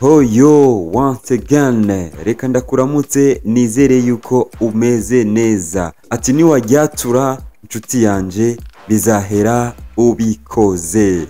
Hoyo once again, reka ndakuramutse, nizere yuko umeze neza. Ati niwajyatura inshuti yanje bizahera ubikoze.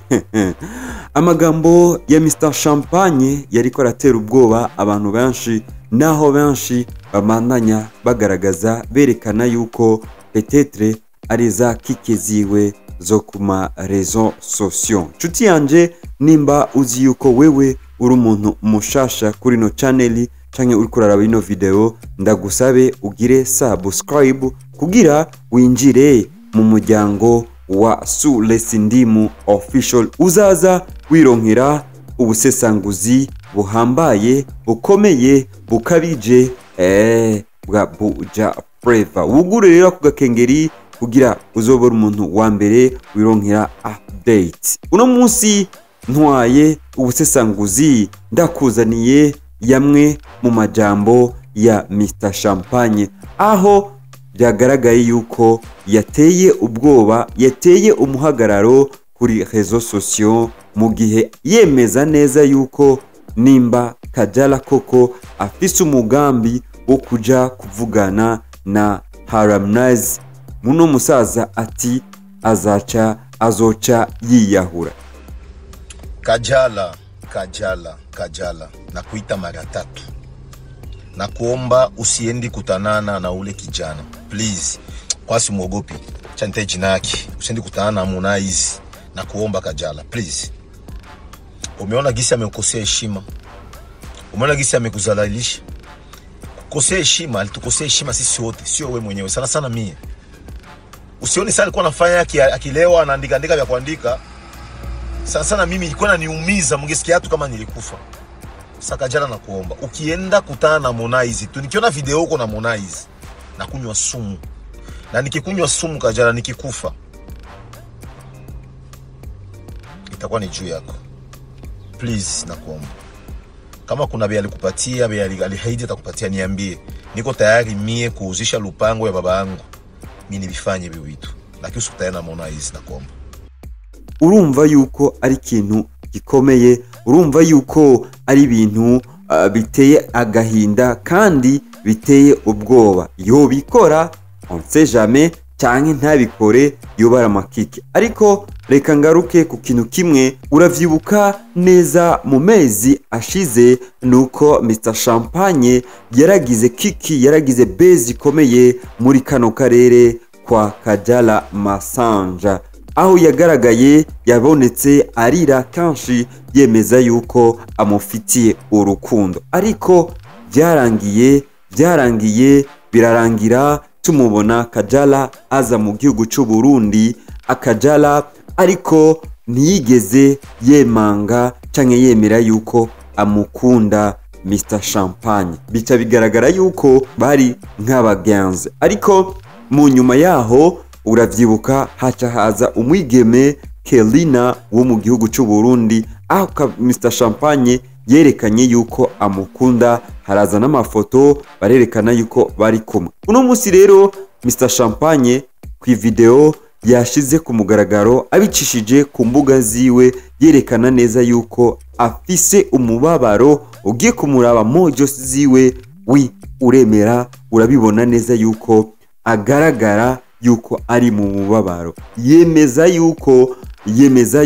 Amagambo ya Mr Champagne yariko aratera ubwoba abantu benshi, naho benshi bamandanya bagaragaza berekana yuko peut-être ari za kike ziwe zo kuma réseaux sociaux. Nshuti yanje, nimba uzi yuko wewe uri umuntu mushasha kuri no channel canke uri kuraraba ino video, ndagusabe ugire subscribe kugira winjire mu muryango wa Sulesindimu Official, uzaza wironkera ubusesanguzi buhambaye, bukomeye, bukabije bwa Buja Fleva. Wugure rero ku gakengeri kugira uzobora umuntu wa mbere wironkera update. Uno munsi ntwaye ubusesanguzi, ndakuzaniye yamwe mu majambo ya Mr Champagne, aho byagaragaye yuko yateye ubwoba, yateye umuhagararo kuri réseaux sociaux, mu gihe yemeza neza yuko nimba Kajala koko afise umugambi wo kuja kuvugana na Harmonize, muno musaza ati azaca azoca yiyahura. Kajala, Kajala, Kajala, nakuita mara tatu, nakuomba usiendi kutanana na ule kijana please, kwa simuogopi chante jina yake, usiendi kutana na Harmonize, nakuomba Kajala please. Umeona gisi amekukosea heshima, umeona gisi amekuzalalisha. Kukosea heshima, alitukosea heshima sisi wote, sio wewe mwenyewe, sana sana mie. Usione sana alikuwa anafanya akilewa anaandika andika vya kuandika. Sana sana mimi ilikuwa inaniumiza, mngesikia tu kama nilikufa. Sasa Kajala nakuomba, ukienda kutana na Harmonize tu, nikiona video huko na Harmonize, nakunywa sumu. Na nikikunywa sumu Kajala, nikikufa itakuwa ni juu yako. Please nakuomba. Kama kuna bei alikupatia, bei aliahidi atakupatia, niambie. Niko tayari mie kuuzisha lupango ya baba yangu. Mimi nilifanye hivi vitu. Lakini usikutane na Harmonize, nakuomba. Urumva yuko ari ikintu gikomeye, urumva yuko ari ibintu biteye agahinda kandi biteye ubwoba. Yobikora on sait jamais, canke ntabikore, yobara amakike. Ariko reka ngaruke ku kintu kimwe. Uravyibuka neza mu mezi ashize nuko Mr Champagne yaragize kiki, yaragize base ikomeye muri kano karere kwa Kajala Masanja, aho yagaragaye yabonetse arira kenshi yemeza yuko amufitiye urukundo. Ariko byarangiye birarangira tumubona Kajala aza mu gihugu cy'u Burundi. Akajala ariko ntiyigeze yemanga canke yemera yuko amukunda Mr Champagne, bica bigaragara yuko bari nk'abagenzi. Ariko mu nyuma yaho uravyibuka haca haza umwigeme Kelina wo mu gihugu cy'u Burundi, aho Mr Champagne yerekanye yuko amukunda, haraza n'amafoto barerekana yuko bari kumwe. Uno munsi rero Mr Champagne ku video yashize ku mugaragaro abicishije ku mbuga ziwe, yerekana neza yuko afise umubabaro. Ugiye kumuraba mojo ziwe wi uremera, urabibona neza yuko agaragara yuko ari mu mubabaro. Yemeza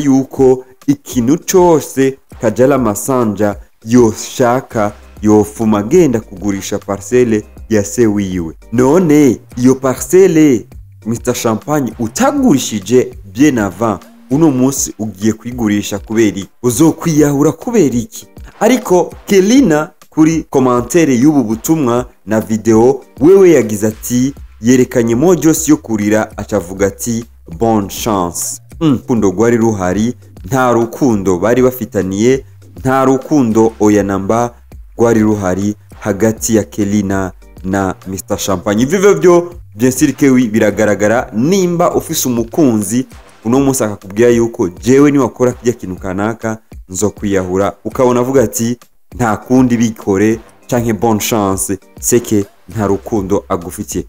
yuko ikintu cyose Kajala Masanja yoshaka yofuma agenda kugurisha parcelle ya se wiwe. None iyo parcelle Mr Champagne utagurishije bien avant, uno munsi ugiye kuyigurisha kubera iki? Uzokwiyahura kubera iki? Ariko Kelina kuri commentaire y'ubu butumwa na video wewe yagize ati, yerekanye mojos yo kurira, acavuga ati bonne chance. Rukundo rwari ruhari, nta rukundo bari bafitaniye, nta rukundo oya namba rwari ruhari hagati ya Kelina na Mr Champagne. Ivyo byo bien sûr que oui, biragaragara. Nimba ufise umukunzi uno munsi akakubwira yuko jewe niwakora kijya kintu kanaka nzokwiyahura, ukabona avuga ati nta kundi bikore canke bonne chance, c'est que nta rukundo agufitiye.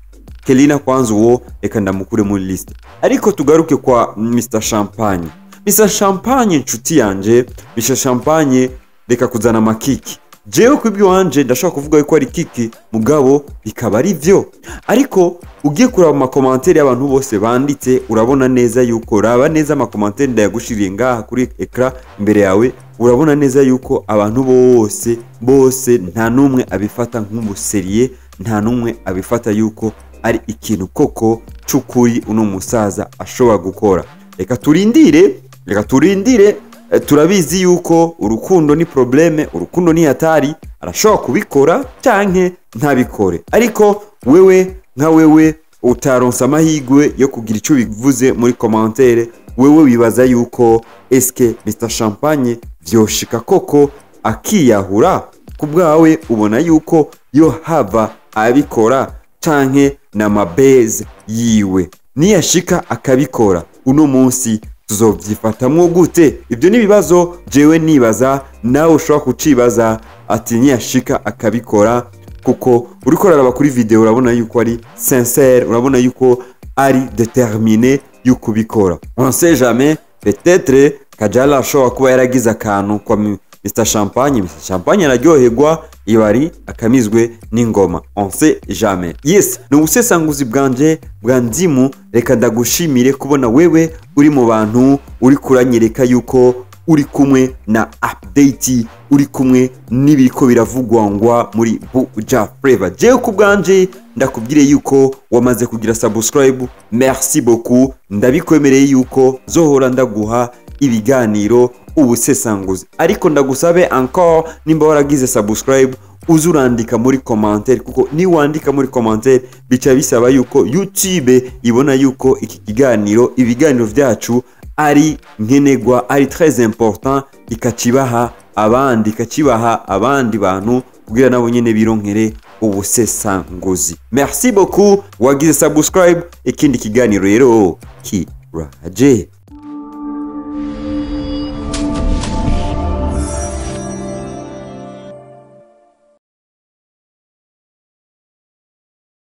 Kelina kwanza uwo reka ndamukure muri liste. Ariko tugaruke kwa Mr Champagne. Mr Champagne nshuti yanje, Mr Champagne Reka kuzana amakiki. Jewe kubw'iwanje ndashobora kuvuga yuko ari kiki, mugabo bikaba ari vyo. Ariko ugiye kuraba ama commentaires y'abantu bose banditse, urabona neza yuko, raba neza ama commentaires ndayagushiriye ngaha kuri écran imbere yawe, urabona neza yuko abantu bose bose nta n'umwe abifata nk'ubu sérieux, nta n'umwe abifata yuko ari ikintu koko c'ukuri uno musaza ashobora gukora. Reka turindire, reka turindire. Turabizi yuko urukundo ni problème, urukundo ni hatari. Arashobora kubikora canke ntabikore. Ariko wewe, nka wewe utaronsa amahirwe yo kugira icyo bivuze muri commentaire, wewe wibaza yuko eske Mr Champagne vyoshika koko akiyahura? Ku bwawe ubona yuko yo hava abikora canke na mabeze yiwe? Niyashika akabikora uno munsi, tuzovyifatamwo gute? Ibyo ni ibibazo jewe nibaza, nawe ushobora kucibaza ati niyashika akabikora, kuko uriko uraraba kuri video urabona yuko ari sincère, urabona yuko ari déterminé yuko ubikora. On sait jamais, peut-être Kajala ashobora kuba yaragize akantu kwa Mr Champagne, Mr Champagne araryoherwa, ibari akamizwe n'ingoma. On sait jamais. Yes, ni ubusesanguzi bwanje bwa ndimu. Reka ndagushimire kubona wewe uri mu bantu uri kuranyereka yuko uri kumwe na update, uri kumwe n'ibiriko biravugwa ngwa muri Buja Flavor. Jewe ku bwanje ndakubwire yuko wamaze kugira subscribe, merci beaucoup. Ndabikwemereye yuko zohora ndaguha ibiganiro, ubusesanguzi. Ariko ndagusabe encore, nimba waragize subscribe, uze urandika muri commentaire, kuko niwandika muri commentaire bica bisaba yuko YouTube ibona yuko iki kiganiro, ibiganiro vyacu ari nkenerwa, ari très important, ikacibaha abandi, ikacibaha abandi bantu kugira nabo nyene bironkere ubusesanguzi. Merci beaucoup wagize subscribe. Ikindi kiganiro rero kiraje.